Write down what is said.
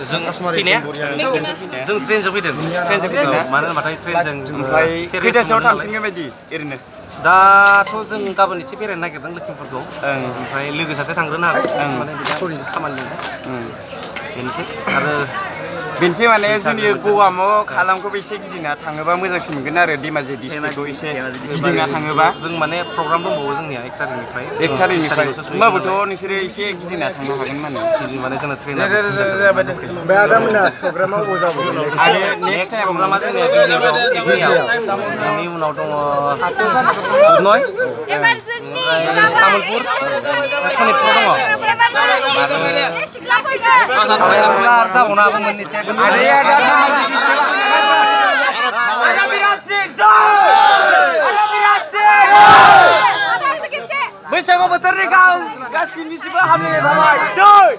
जों फैनाया जों ट्रेनजों फैदों मानो होनबाथाय ट्रेनजों ओमफ्राय खैथासोआव थांफिनगोन बायदि ओरैनो दाथ' जों गाबोन एसे बेरायनो नागिरदों लोखिमपुरखौ ओमफ्राय लोगो सासे थांग्रोनो हागौ माने खामानि बेनोसै आरो बेनोसै माने जोंनि गवामाव हालामखौबो एसे गिदिंना थाङोबा मोजांसिन मोनगोन आरो धेमाजि डिस्ट्रिक्टखौ एसे गिदिंना थाङोबा जों माने प्रग्राम दंबावो जोंनिया 1 थारिखनिफ्राय होमबाबोथ' नोंसोरो एसे गिदिंना थांनो हागोन माने जोंना ट्रेना बे आदामोना प्रग्रामा अबाव जाबावगोन आरो नेक्स्ट प्रग्रामा जोंनिया बिनि उनाव दङ दुधनय ओमफ्राय तामुलपुर सनितपुर दङ जाबावनो हागौ मोननैसो बैसागु बोथोरनि गासिनिसिबो हामलायनाय थाबाय जय